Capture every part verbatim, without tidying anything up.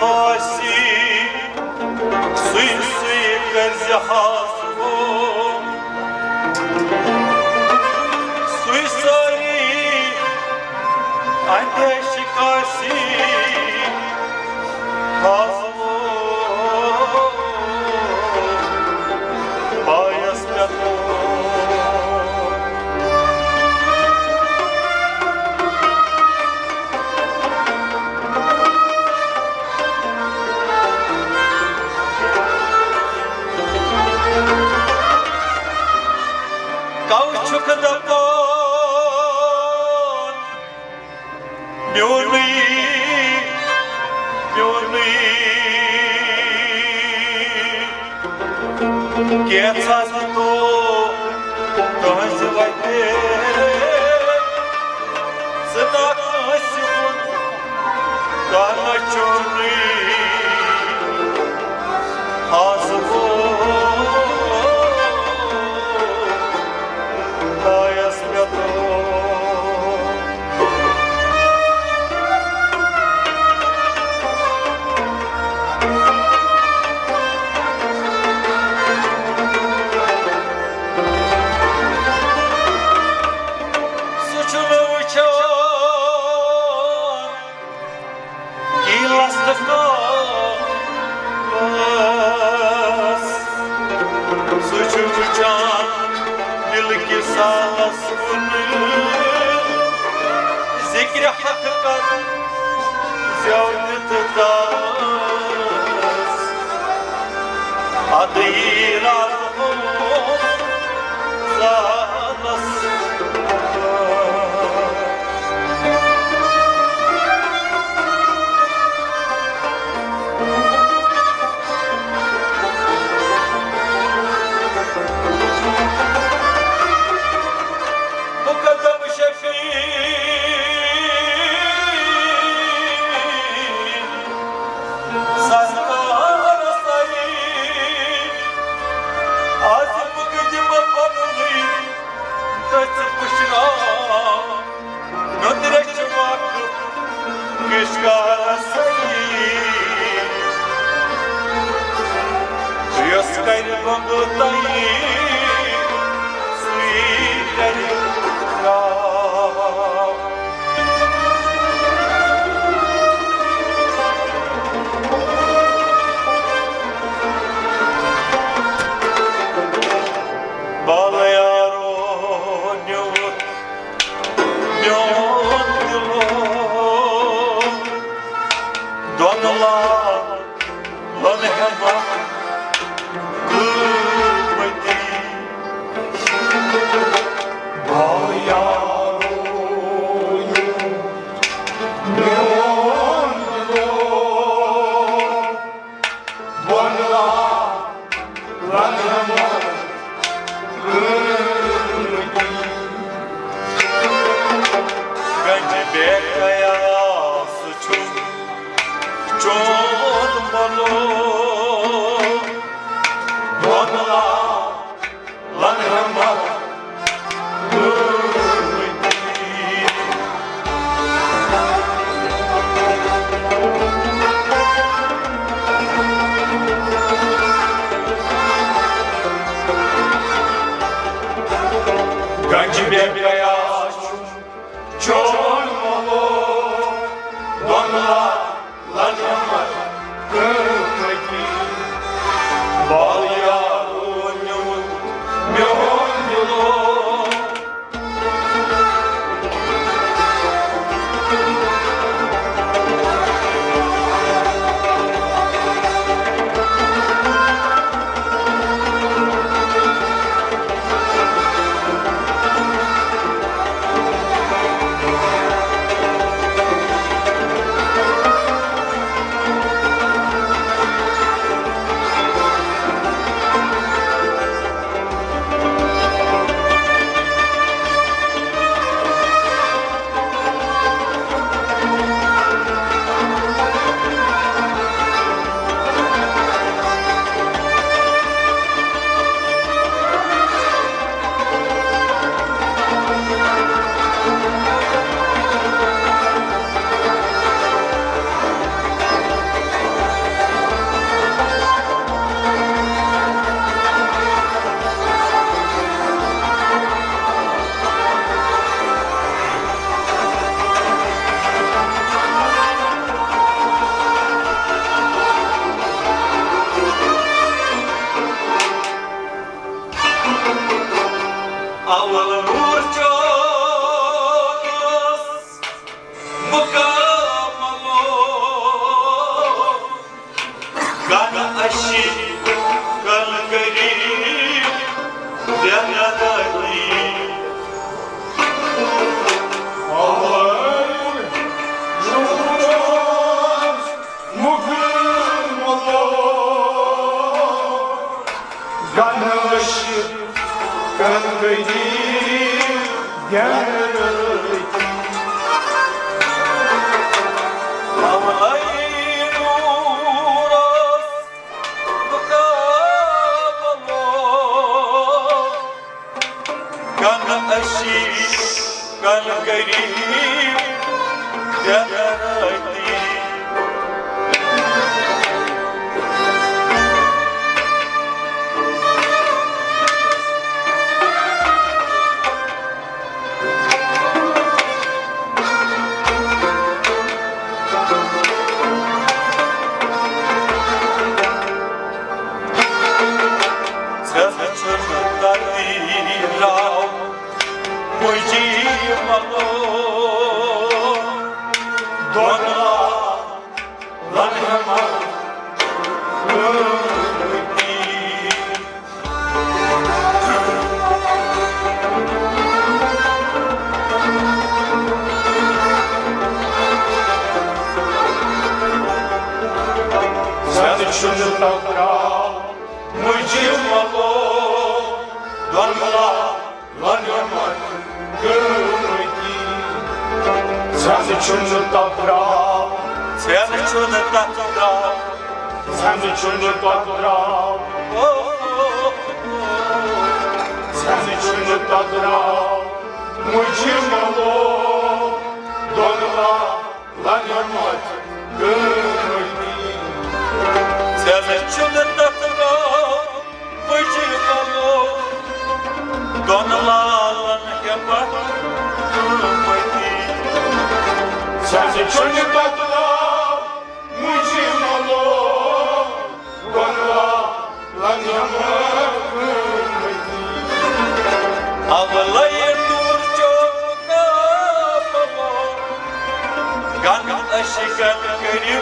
آسی، سُے سُے کٔرزِ حاضر، سُے سٲری اندیشہِ کاسی حاضر۔ بایس پٮ۪ٹھ۔ کَو چھُکھ دَپان میونٕے، میونٕے، کینٛژھا زٕ تو تُہنٛزِ وَتہِ، ژٕ نا کٲنٛسہِ ہُنٛد کانٛہہ نہ چونُے۔ آز گوٚو آیس مےٚ تو۔ سُہ چھُنہٕ وٕچھان کِلس تہٕ کاس۔ سُہ چھُ وٕچھان دِلہٕ کِس سالس کُن۔ ذِکرِ حق کر زیو دِتھ داس۔ ادٕ یی راز ہوس زالس۔ مقدم شفیع سرکار سعید، از مقدم پننی دٔژھ پُشراو۔ نُنرٕ چھُ واقف کِشکار سعید، یُس کرِ بۄمبہٕ طیی، سُے کرِ راو۔ بال یارو نیوٗتھ میون دِلو، دۄن لالن ہٮ۪متھ قۭمتی۔ بال یارو نیوٗتھ میون دِلو، دۄن لالن ہٮ۪متھ قۭمتی۔ گنج بے قیاس چھُ چون مولو، دۄن لالن ہٮ۪متھ قۭمتی۔ گنج بے قیاس چھُ چون مولو، دۄن لالن ہٮ۪متھ قۭمتی۔ بال یارو مکملو، کن اشی، کن قریب، جنتی۔ گنوش کن قریب، گنوش۔ کن اشی، کن قریب، جنتی۔ ژےٚ چھُنہٕ تقدیرا مجھے ملو، دۄن لالن ہٮ۪متھ قۭمتی۔ ژےٚ چھُنہٕ تقدیرا مجھے ملو، دۄن لالن ہٮ۪متھ قۭمتی۔ ژےٚ چھُنہٕ تقدیرا، ژےٚ چھُنہٕ تقدیرا، ژےٚ چھُنہٕ تقدیرا، او، ژےٚ چھُنہٕ تقدیرا مجھے ملو، دۄن لالن ہٮ۪متھ قۭمتی۔ ژےٚ چھُنہٕ تقدیرا مجھے ملو، دۄن لالن ہٮ۪متھ قۭمتی۔ ژےٚ چھُنہٕ تقدیرا مجھے ملو، دۄن لالن ہٮ۪متھ قۭمتی۔ اولے نور چوکا بابا، گن اشکن کٔرِو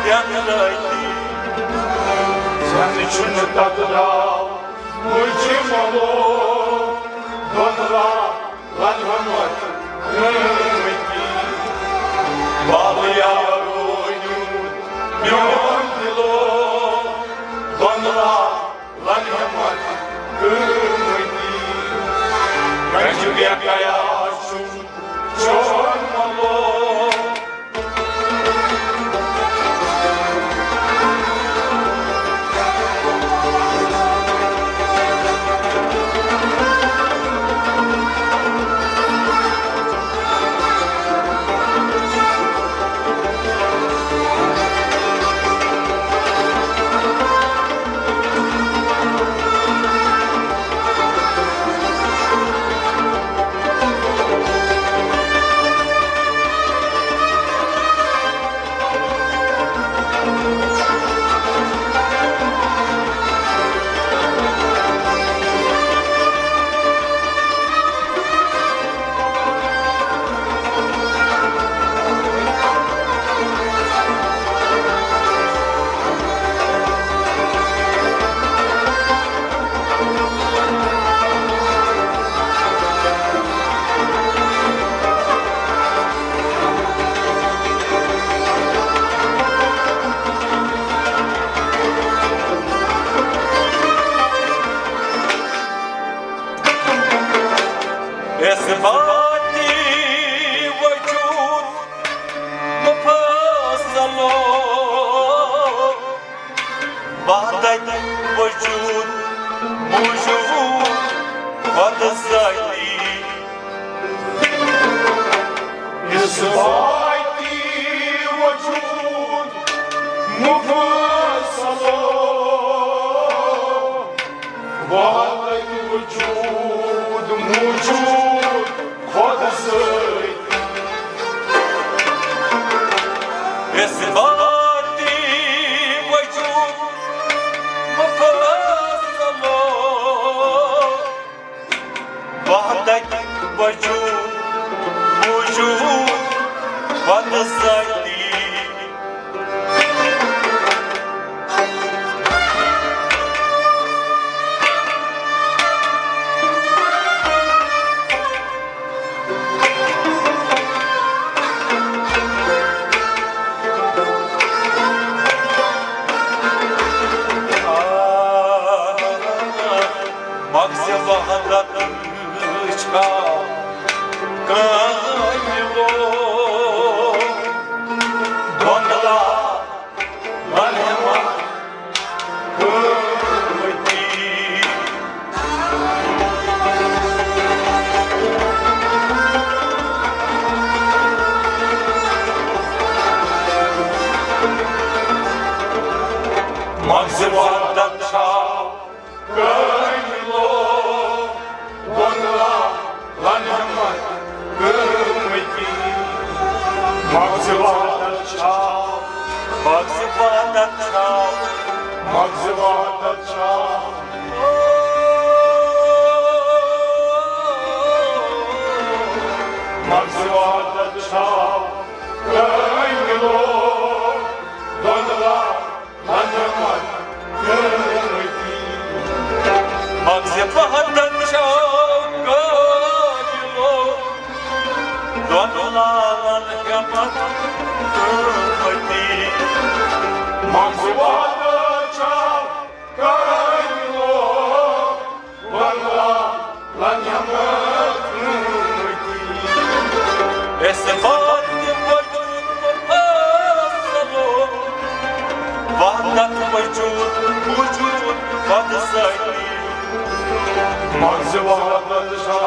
جنتی۔ ژےٚ چھُنہٕ تقدیرا مجھے ملو، دۄن لالن ہٮ۪متھ قۭمتی۔ بابا یارو نیوٗتھ میون دِلو، دۄن لالن ہٮ۪متھ قۭمتی۔ گنج بے قیا چھُم چون ملو۔ اثباتی وجود مفصلو، وحدت وجود موجود خود ذاتی۔ اثباتی وجود مفصلو، وحدت وجود موجود خود ذاتی۔ اثباتی وجود مفصلو، وحدت وجود موجود پتہٕ سۭتی۔ مغزِ وحدت چھا کاملو دۄن لالن ہٮ۪متھ قۭمتی۔ مغزِ وحدت چھا کاملو دۄن لالن ہٮ۪متھ قۭمتی۔ مغزِ وحدت چھا، مغزِ وحدت چھا، مغزِ وحدت چھا، مغزِ وحدت چھا کاملو دۄن لالن ہٮ۪متھ قۭمتی۔ مغزِ وحدت چھا کاملو دۄن لالن ہٮ۪متھ قۭمتی۔ مغزِ وحدت چھا کاملو دۄن لالن ہٮ۪متھ قۭمتی۔ اثباتِ وجود اصلو، وحدت وجود وجود پتہٕ سۭتی۔ مغزِ وحدت چھا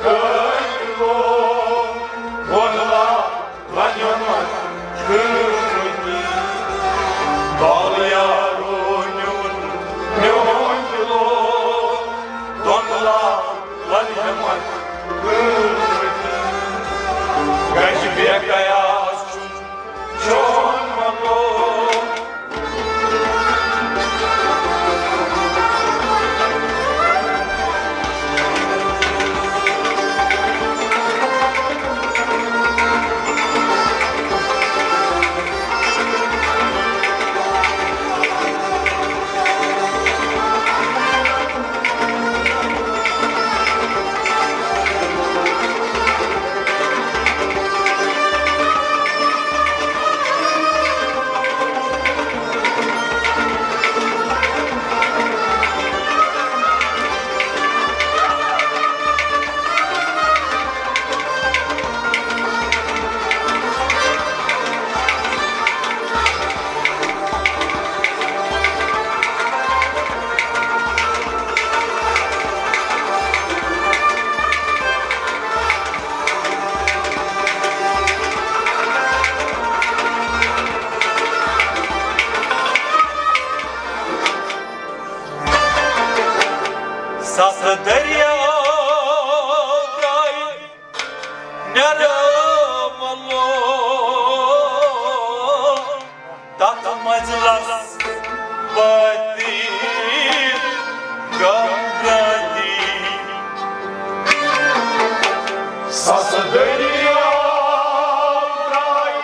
کاملو دۄن لالن ہٮ۪متھ قۭمتی۔ بال یارو نیوٗن میون دِلو دۄن لالن ہٮ۪متھ قۭمتی۔ گجہِ بے قیاس چھُ چون مطلوب۔ ستھ دٔریاو درٛاے نیرملو، تتھ منزلس پٲتی غم گٲتی۔ ستھ دٔریاو درٛاے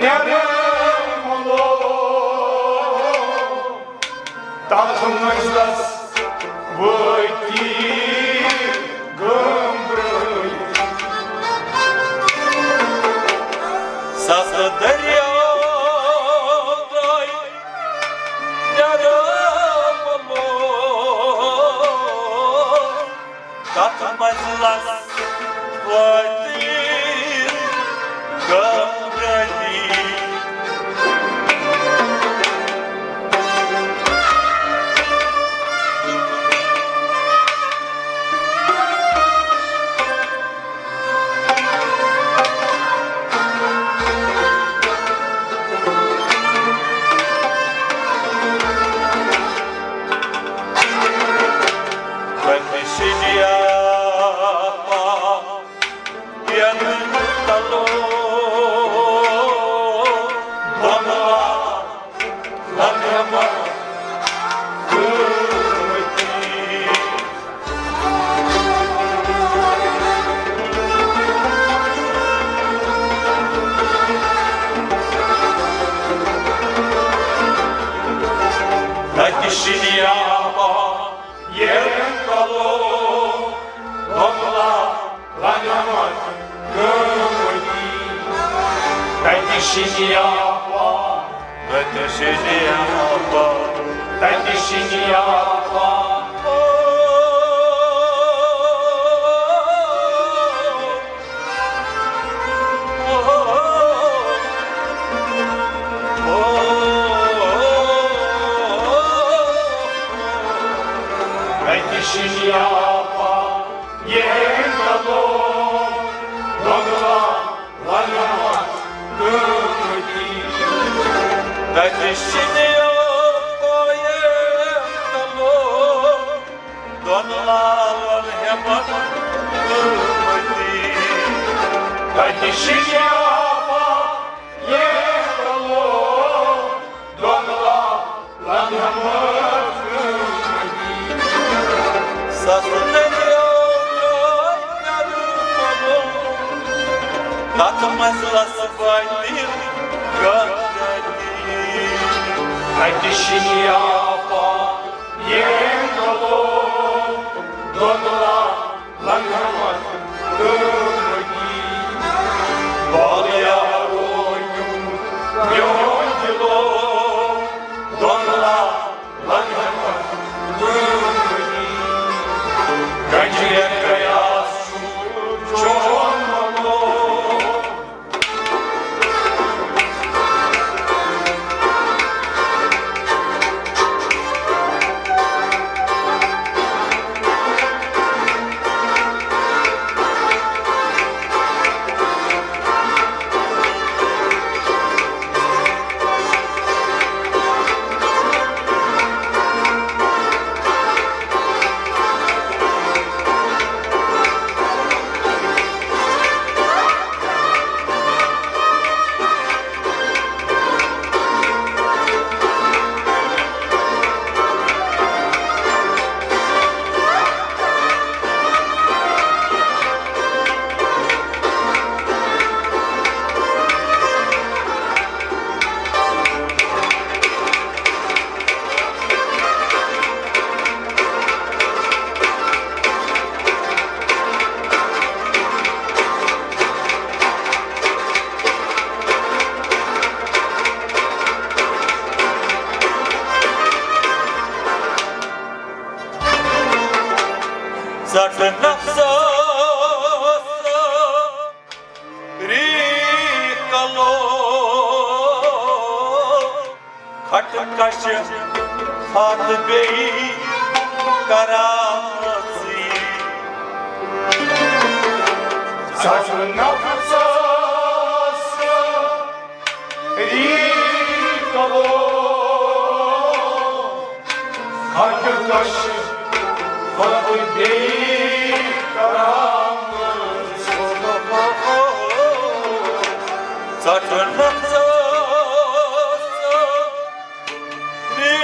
نیرملو، تتھ منزلس وٲتی گٲمرٲوۍ۔ ستھ دٔریاو درٛاے نیرملو، تتھ منزلس وٲتی غم گٲتی۔ تَتہِ شِنیاپا، تَتہِ شِنیاپا، تَتہِ شِنیاپا۔ تَتہِ شِنیاپا، ییٚمۍ تَلو دۄگلا لنگمت قۭمتی۔ تَتہِ شِنیاپا، ییٚمۍ تَلو دۄن لالن ہٮ۪متھ قۭمتی۔ تَتہِ شِنیاپا، ییٚمۍ تَلو دۄن لالن ہٮ۪متھ قۭمتی۔ سَتھ دٔریاو درٛاے کَرٕ پَلو، تَتھ منٛز لَسہٕ بَنہِ غٲرتی۔ تَتہِ شِنیاپا، ییٚمۍ تَلو دۄن لالن ہٮ۪متھ قۭمتی۔ بالیارو نیوٗ میون دِلو دۄن لالن ہٮ۪متھ قۭمتی۔ گنجہِ گیاس چھُ چون مَلو۔ ژٹہٕ نفسس ری کلو، کھٹہٕ کشہِ پتہٕ بیٚیہِ کران ژٕے۔ ژٹہٕ نفسس ری کلو، ہر کش خود بیٚیہِ کران۔ ژٹہٕ نفسس ری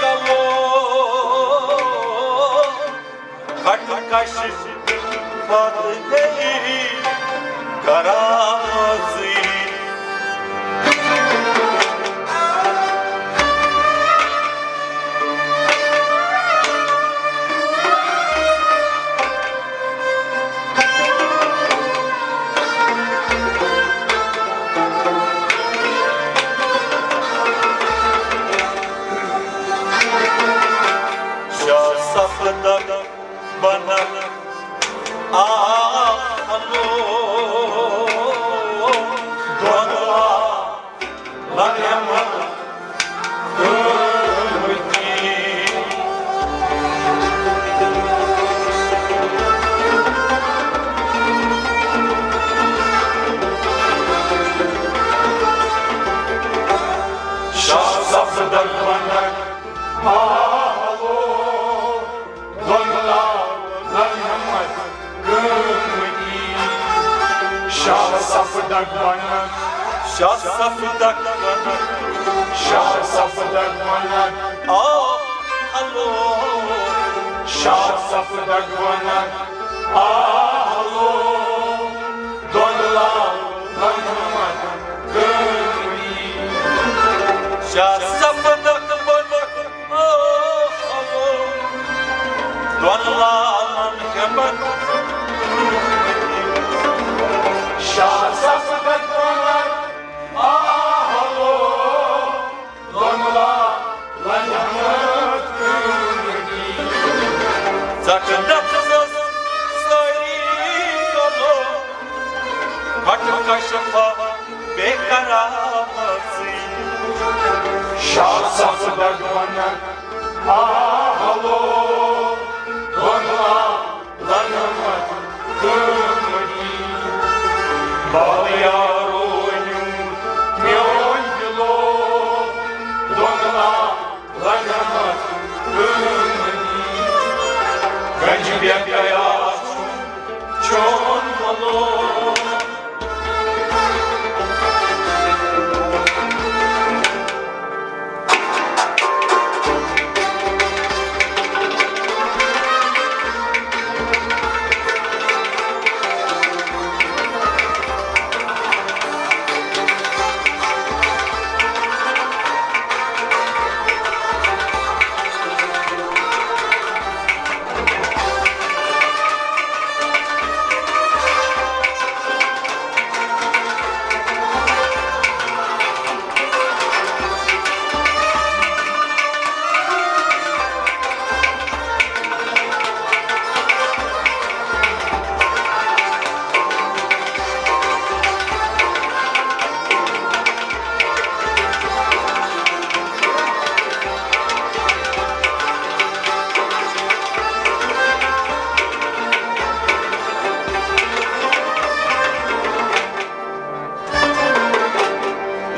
کلو، کھٹہٕ کشہِ پتہٕ بیٚیہِ کران ژٕے۔ شاہ سفدر بنن آ ہلو، دۄن لالن ہٮ۪متھ قۭمتی۔ شاہ سفدر بنن آ ہلو، دۄن لالن ہٮ۪متھ قۭمتی۔ شاہ سفدر بنن، شاہ سفدر بنن، شاہ سفدر بنن آ ہلو، شاہ سفدر بنن آ ہلو، دۄن لالن ہٮ۪متھ قۭمتی۔ شاہ سفدر بنن آ ہلو، دۄن لالن ہٮ۪متھ قۭمتی۔ شاہ سفدر بنن کشفا بے کرامژٕے۔ شاہ سس بد ونن آ ہلو، دۄن لالن مت قۭمتی۔ بال یارو نیوٗ میون دِلو، دۄن لالن مت قۭمتی۔ گنج بے قیاس چھُ چون ملو۔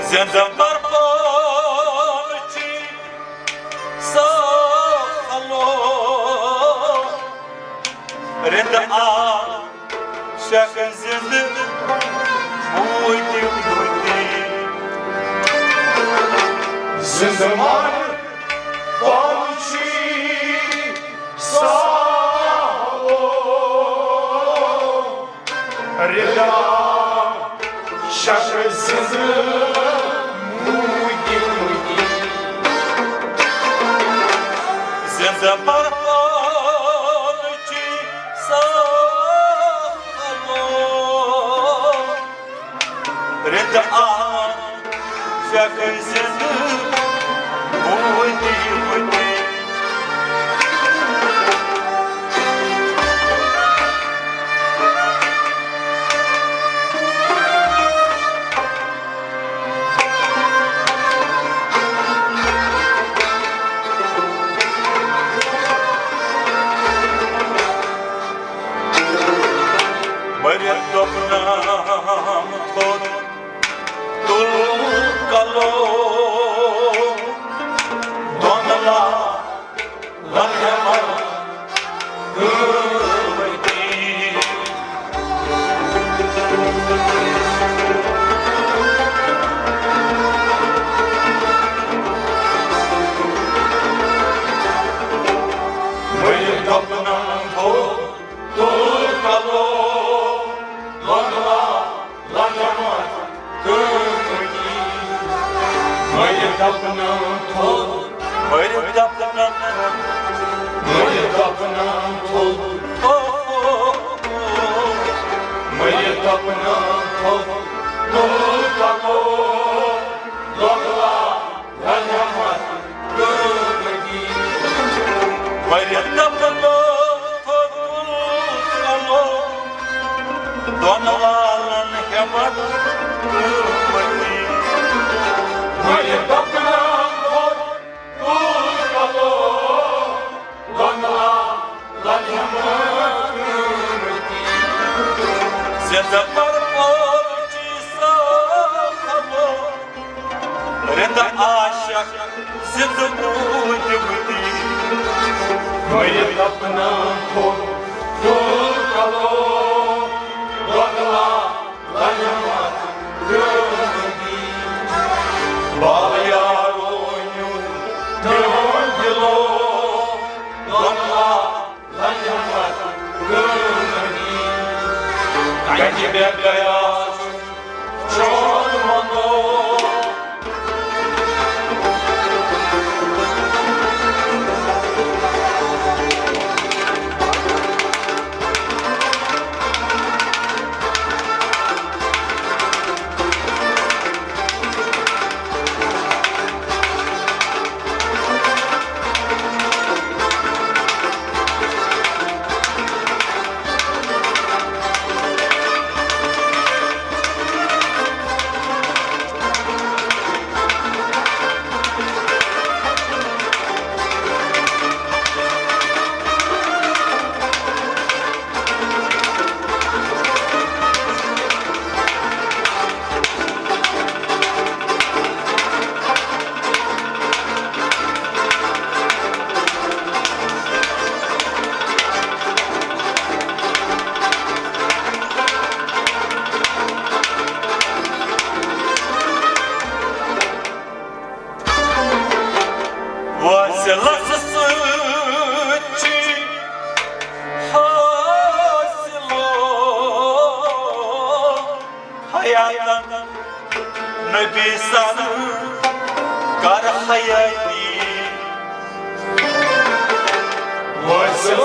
زندہ برپان چی سا خلو رند آ شک زند موتی موتی۔ زند مر پانچی سالو ردا شک زند موتی موتی۔ زند مر پانچی سالو رند آ شک زند موتی موتی۔ مٔرِتھ دوٚپنم تھوٚد تُل کلو دۄن لالن ہٮ۪من قۭمتی۔ مٔرِتھ دوٚپنم تھوٚد تُل کلو دۄن لالن ہٮ۪من قۭمتی۔ مٔرِتھ دوٚپنم تھوٚد، مٔرِتھ دوٚپنم تھوٚد، مٔرِتھ دوٚپنم تھوٚد، او، او، او۔ مٔرِتھ دوٚپنم تھوٚد تُل کلو دۄن لالن ہٮ۪من قۭمتی۔ مٔرِتھ دوٚپنم تھوٚد تُل کلو دۄن لالن ہٮ۪من قۭمتی۔ مٔرِتھ دوٚپنم تھوٚد تُل کلو دۄن لالن ہٮ۪من قۭمتی۔ زندٕ مر پانچی سا خلو رند عاشق زندٕ موٗدمٕتی۔ مٔرِتھ دوٚپنم تھوٚد تُل کلو دۄن لالن ہٮ۪من قۭمتی۔ بال یارو نیوٗ میون دِلو دۄن لالن ہٮ۪من قۭمتی۔ کنجہِ مےٚ گیا چھُ چون منو۔ حیاتن نبی سر کر حیاتی۔ وٲصِل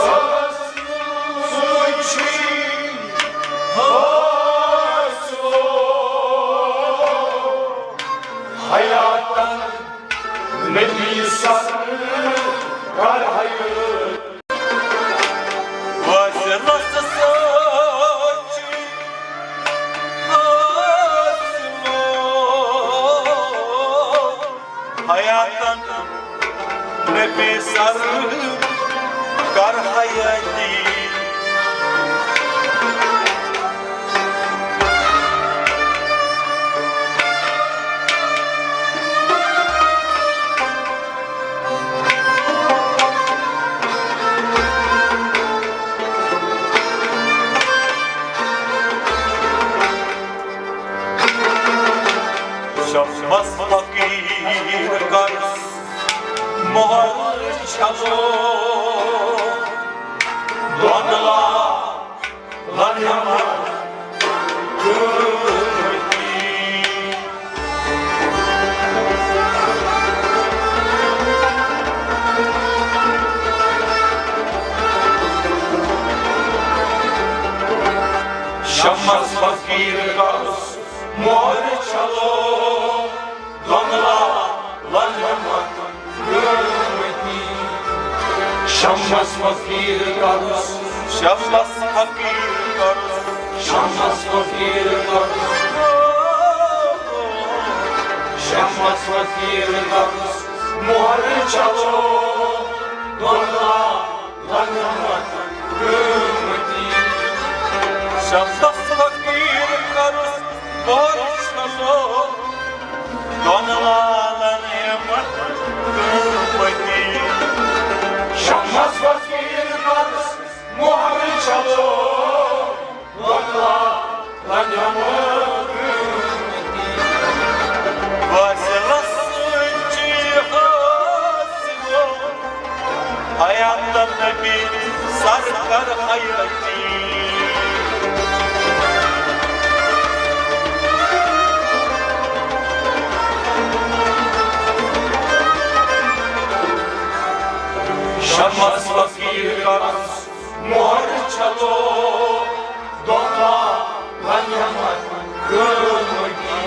سوچی حیاتن نبی سر کر حیاتی۔ وٲصِلس سۭتۍ چھُ آسمان حیاتن نبی سر کر حیاتی۔ شمس فقیر کر مہر چھلو، دۄن لالن ہٮ۪مہٕ قۭمتی۔ شمس فقیر کر مہر چھلو، دۄن لالن ہٮ۪مہٕ قۭمتی۔ شمس فقیر کر، شمس فقیر کر، شمس فقیر کر، شمس فقیر کر مہر چھلو، دۄن لالن ہٮ۪مہٕ قۭمتی۔ شمس فقیر کر مہر چھلو، دۄن لالن ہٮ۪مہٕ قۭمتی۔ شمس فقیر کر مہر چھلو، دۄن لالن ہٮ۪مہٕ قۭمتی۔ وٲصِلس سۭتۍ چھُ حٲصِل حیات نبی سر کر حیاتی۔ شمس فقیر کر مہر چھلو، دۄن لالن ہٮ۪مہٕ قۭمتی۔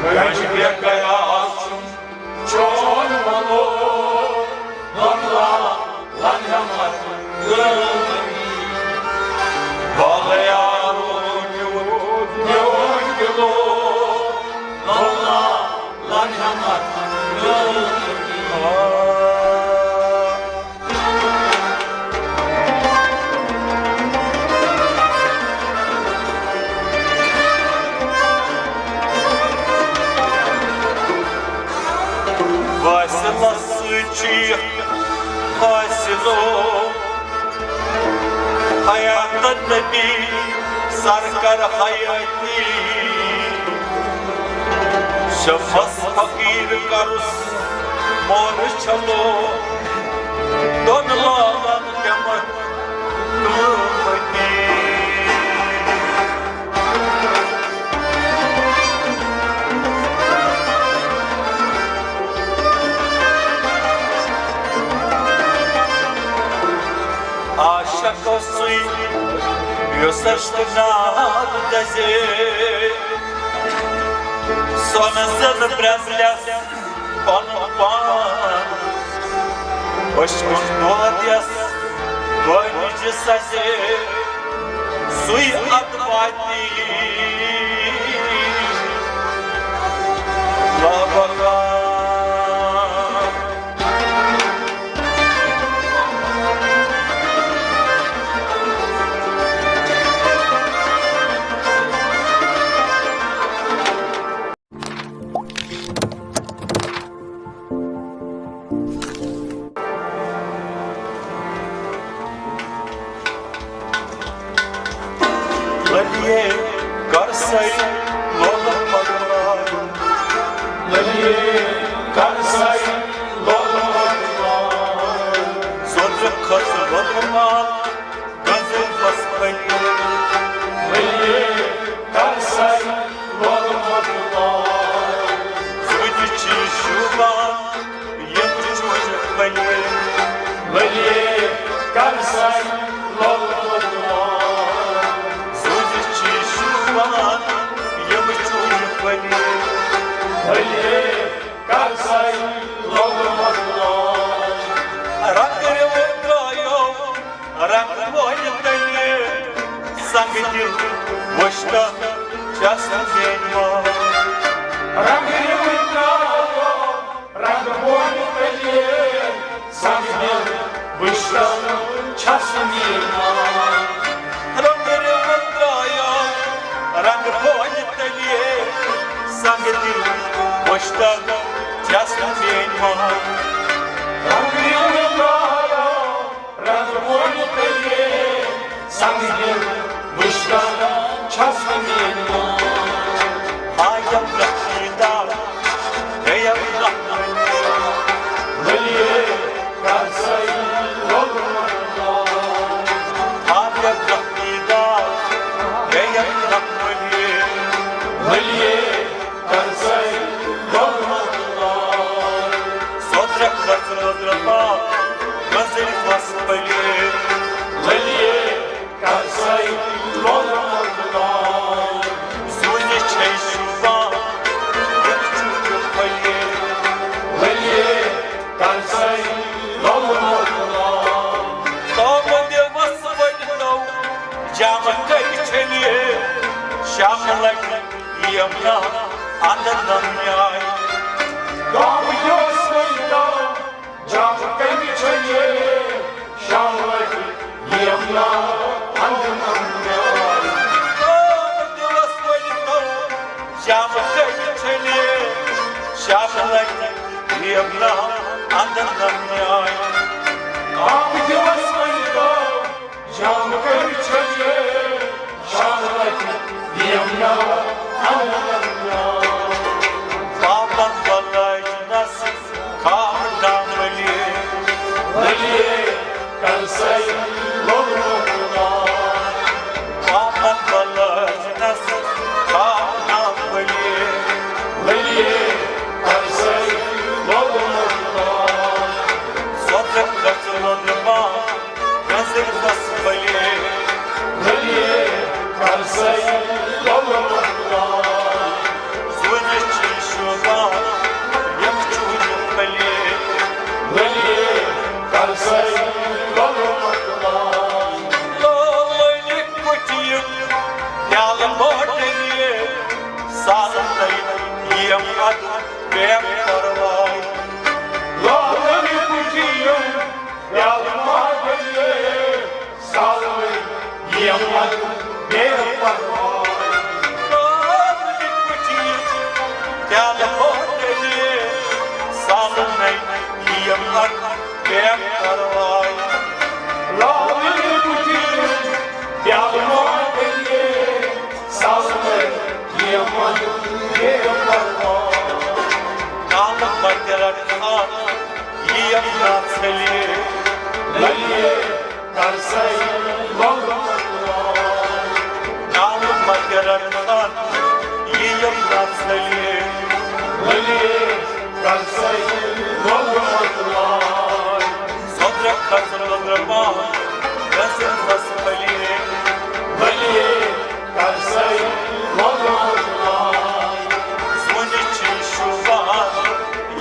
گنج بے قیاس چھُم چون ولو، دۄن لالن ہٮ۪مہٕ قۭمتی۔ باغ یارو میون، میون دِلو، دۄن لالن ہٮ۪مہٕ قۭمتی۔ وٲصِلس سۭتۍ چھُ یہِ حٲصِلو حیات نبی سر کر حیاتی۔ شمس فقیر کرُس مہر چھلو، دۄن لالن ہٮ۪مہٕ قۭمتی۔ عاشق سُے یُس عشق نار دزے، سۄنہٕ زَن برٛزلٮ۪س پنُن پان۔ عشقٕچ دود یس دٲنِج سزے، سُے اتھ واتہِ لابقا۔ علیے کر سَے لولہٕ مغلان۔ علیے کر سَے لولہٕ مغلان۔ سوٚدرٕ کھٔژ لولہٕ مال غزل بس بنہِ۔ علیے کر سَے زُنہِ چھِ شوٗبان یِم چُنہِ پھٔلۍ۔ ؤلِیے کر سا لۄلمُت لال۔ زُنہِ چھِ شوٗبان یِم چُنہِ پھٔلۍ۔ ؤلِیے کر سا لۄلمُت لال۔ رنٛگ رِوُن درٛایو رنٛگ بونہِ تلہِ، سنگ دل وُچھتن چھس نہٕ میٲنۍ ماے۔ رنٛگ رِوُن درٛایو رنٛگ بونہِ تلہِ، سنگ دل وُچھتن چھس نہٕ میٲنۍ ماے۔ رنٛگ رِوُن درٛایو رنٛگ بونہِ تلہِ، سنگ دل وُچھتن چھس نہٕ میٲنۍ ماے۔ رنٛگ رِوُن درٛایو رنٛگ بونہِ تلہِ، سنگ دل وُچھتن چھس نہٕ میٲنۍ ماے۔ آیم نقشیدار، گٔیم نقلی۔ ؤلِیے کر سا لۄلمُت لال۔ آیم نقشیدار، گٔیم نقلی۔ ؤلِیے کر سا لۄلمُت لال۔ سوٚدرٕ کھٔژ لوٚدرٕ پاو، گٔنزٕرۍ وس پلے۔ ؤلِیے کر سا لۄلمُت لال۔ زُنہِ چھے شوٗبان یِم چُنہِ پھٔلۍ۔ ؤلِیے کر سا لۄلمُت لال۔ تامہٕ دِوس ؤنۍ تو جامہٕ کتہِ چھلہِ، شامہٕ لگہِ یمنا اندر نمیاے۔ گام یوس وۄنۍ تام جام کمہِ چھلہِ، شام لگہِ یمنا اندر نمیاے۔ گام یوس وۄنۍ تام جام کمہِ چھلہِ، شام لگہِ یمنا اندر نمیاے۔ گام یوس وۄنۍ تام جام کمہِ چھلہِ، شام لگہِ یمنا اندر نمیاے۔ پاپن بلٲجنس کھام داملی۔ ؤلِیے کر سا لۄلمُت لال۔ پاپن بلٲجنس کھام داملی۔ ؤلِیے کر سا لۄلمُت لال۔ سوٚدرٕ کھٔژ لوٚدرٕ پاو، گٔنزٕرۍ وس پلے۔ ؤلِیے کر سا لۄلمُت لال۔ زُنہِ چھِ شوٗبان یِم چُنہِ پھٔلۍ۔ ؤلِیے کر سا لۄلمُت لال۔ لالٕنۍ کُٹھۍ یِم پیالہٕ باٹلہِ، سالہٕ نٔے یِم ادٕ بے پرواے۔ لالٕنۍ کُٹھۍ یِم پیالہٕ باٹلہِ، سالہٕ نٔے یِم ادٕ بے پرواے۔ لالٕنۍ کُٹھۍ یِم پیالہٕ باٹلہِ، سالہٕ نٔے یِم ادٕ بے پرواے۔ لالٕنۍ کُٹھۍ یِم پیالہٕ باٹلہِ، سالہٕ نٔے یِم ادٕ بے پرواے۔ کالہٕ متہِ رٹہٕ ہا یِم نژھلہِ۔ ؤلِیے کر سا لۄلمُت لال۔ کالہٕ متہِ رٹہٕ ہا یِم نژھلہِ۔ ؤلِیے کر سا لۄلمُت لال۔ سوٚدرٕ کھٔژ لوٚدرٕ پاو، گٔنزٕرۍ وس پلے۔ ؤلِیے کر سا لۄلمُت لال۔ زُنہِ چھِ شوٗبان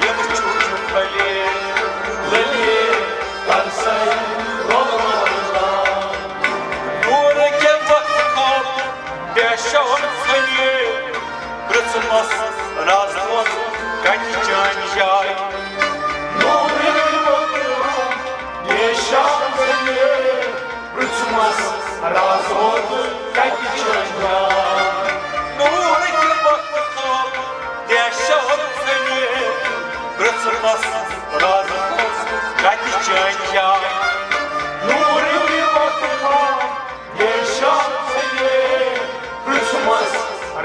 یِم چُنہِ پھٔلۍ۔ ؤلِیے کر سا لۄلمُت لال۔ نوٗرٕ کہِ وقتہٕ کھوٚت بے شام ژھٔنہِ، پرٛژھمس راز منٛز کتہِ چٲنۍ جاے۔ نوٗرٕ کہِ وقتہٕ کھوٚت بے شام ژھٔنہِ، پرٛژھمس راز منٛز کتہِ چٲنۍ جاے۔ نوٗرٕ کہِ وقتہٕ کھوٚت بے شام ژھٔنہِ، پرٛژھمس راز منٛز کتہِ چٲنۍ جاے۔ نوٗرٕ کہِ وقتہٕ کھوٚت بے شام ژھٔنہِ، پرٛژھمس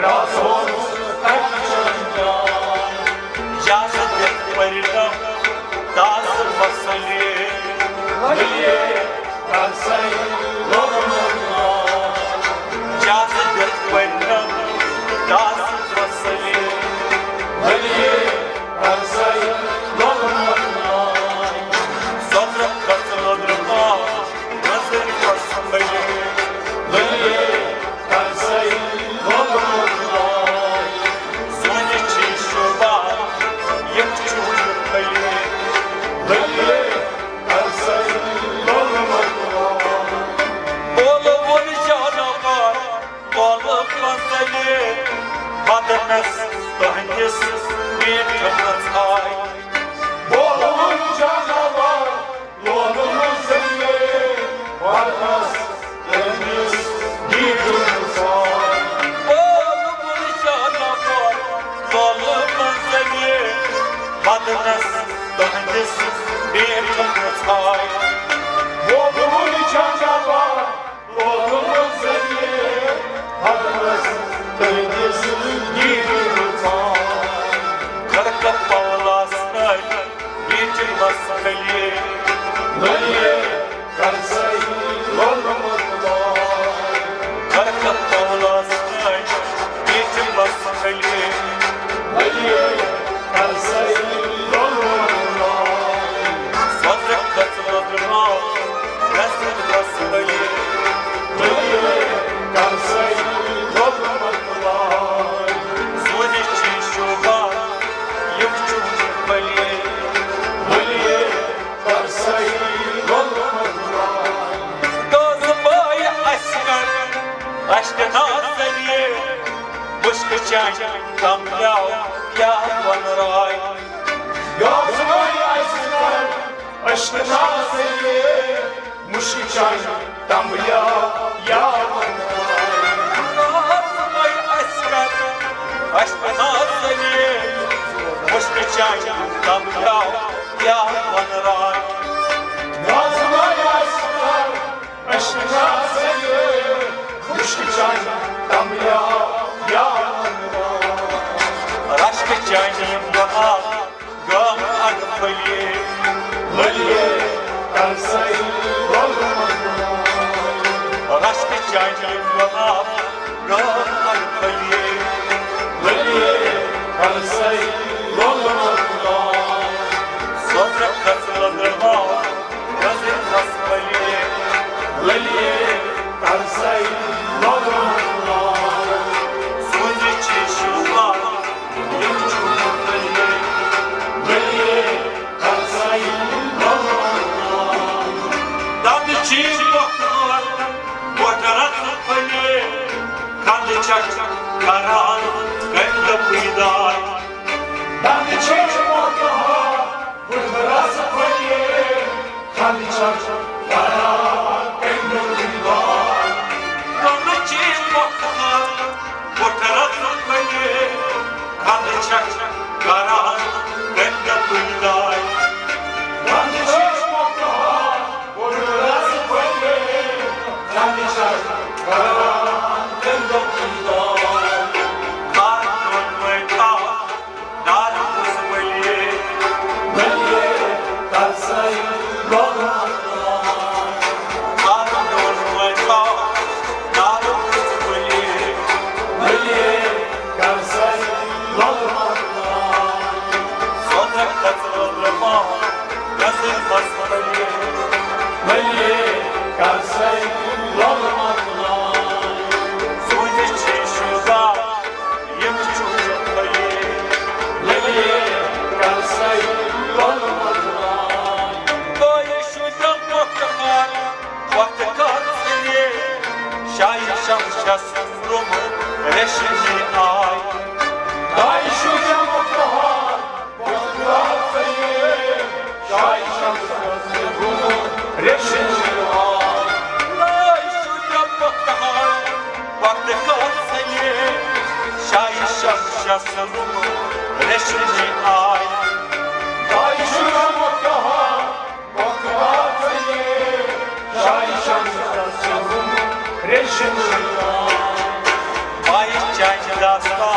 راز منٛز کتہِ چٲنۍ جاے۔ اجازت دِتھ پٔرِنم تازٕ مسلے۔ ؤلِیے کر سا لۄلمُت لال۔ اجازت دِتھ پٔرِنم تازٕ لولہٕ منزلہِ بدنس تہندِس میٹھس آے۔ بولُن جاناوار لولہٕ منزلہِ بدنس تہندِس میٹھس آے۔ بولُن جاناوار لولہٕ منزلہِ بدنس تہندِس میٹھس آے۔ بولُن جاناوار اشکہٕ ناز ذٔریعہٕ مُشکہٕ چانہِ کملیو یا وَن راے۔ اشکہٕ ناز ذٔریعہٕ مُشکہٕ چانہِ کملیو یا وَن راے۔ اشکہٕ ناز ذٔریعہٕ مُشکہٕ چانہِ کملیو یا وَن راے۔ رشکہٕ چانہِ یِم گۄلاب گام اَڈٕ پھٔلیے، پھٔلیے، کر سٲری لولہٕ منٛز۔ رشکہٕ چانہِ یِم گۄلاب گام اَڈٕ پھٔلیے، پھٔلیے، کر سٲری لولہٕ منٛز۔ سۄدرٕ کھٔژ لٔدٕر ماو، گٔزٕر مَس پھٔلیے، پھٔلیے، کر سٲری لولہٕ منٛز۔ سونچہِ چھِ شوٗبان، یِم چھِ پھٔلیے، پھٔلیے، کر سٲری لولہٕ منٛز۔ دَنٛد چھِ پۄختہٕ، وۄٹہٕ رَژٕ پھٔلیے، کَنٛدٕ چھَکھ کران کَنہِ دَپٕے داد۔ دَنٛد چھِ پۄختہٕ، وۄٹہٕ رَژٕ پھٔلیے، کَنٛدٕ چھَکھ کران کَنہِ دَپٕے داد۔ کَنٛدٕ چھِ پۄختہٕ، وۄٹہٕ رَژٕ پھٔلیے، کَنٛدٕ چھَکھ کران کَنہِ دَپٕے داد۔ دَنٛد چھِ پۄختہٕ، شاہی شمشس روٚمُت ریشمی آے۔ داعش چھُ جمع پہاڑ، وۄتھ درٛاو ژٕ یے۔ شاہی شمشس روٚمُت ریشمی آے۔ داعش چھُ جمع پہاڑ، وۄتھ درٛاو ژٕ یے۔ شاہی شمشس روٚمُت ریشمی آے۔ داعش چھُ جمع پہاڑ،